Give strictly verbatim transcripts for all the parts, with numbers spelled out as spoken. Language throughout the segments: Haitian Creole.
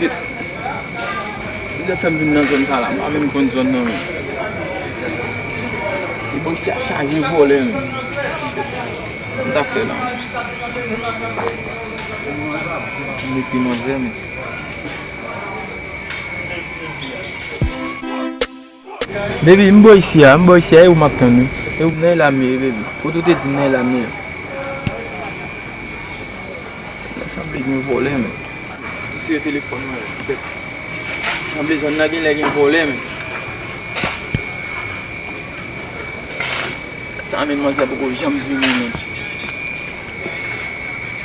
Shit. Li te fè m vin nan zòn sa la, m pa menm konn zòn nan, men. Li bò isi a chaje vòlè, men. Sa m ta fè la? M ekri manzè, men. Baby, m bò isi a, m bò isi a, e ou m ap tann wi. E ou nan e la m ye, baby. Kote ou te di m nan e la m ye? Sa sanble gen vòlè, men. M sere telefòn mwen, petèt. Sanble zòn nan genlè gen vòlè, men. Sa menm manzè poko janm vini, men.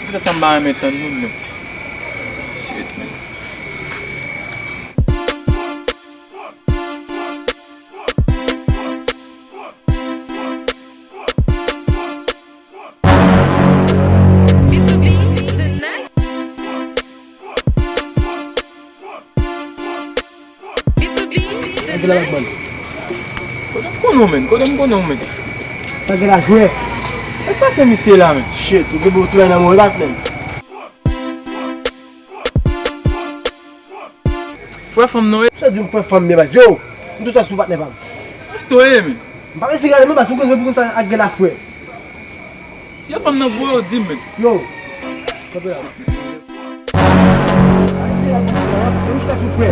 Petèt sa m pa renmen tann moun, men. Shit, men. Antre la, Batman. Kote m konnen w, men? Kote m konnen w, men? Sa gen la jwe. Sa k pase misye la, men? Shit, ou gen bon ti bagay nan men w, Batman. Frè fanm nan, wi. Sa di m frè fanm, men baz. Yo, m tout ap sou patnè pa m. Achte w ye, men. M pa ap eseye gade, men baz, ou konn, ou konn sa ak gen la frè. Si e fanm nan vre, w di m, men. Yo, kanpe la. M pa ap eseye gade, men m tout ap sou frè.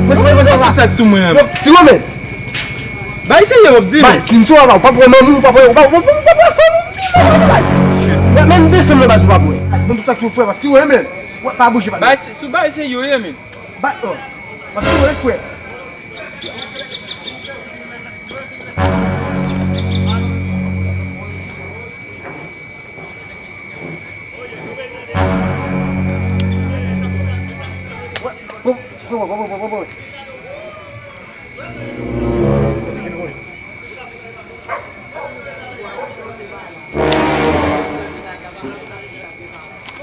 Mwen se mwen, mwen se papa. Sa k sou mwen, men. Yo, tire, men. Bay serye, w ap di m. Bay, si m sou papa, ou p ap wè manmi, ou p ap wè, ou p ap, ou p ap wè fanmi, ou p ap wè baz. Men, men desann nan baz, ou p ap wè. Mwen tout ap sou frè, pa tire, men. Wè, pa bouje, pa. Bay, si, si w bay serye, men. Bat non. Bat non, frè. Wè, bon, bon, bon.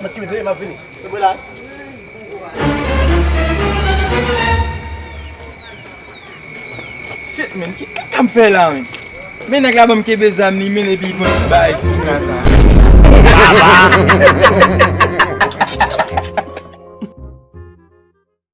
Mwen ki mete, m ap vini. Mwen la. Shit, men, ki kaka m fè la, men? Men nèg la ban m kenbe zam li, men, epi li pran ti bagay sou kaka.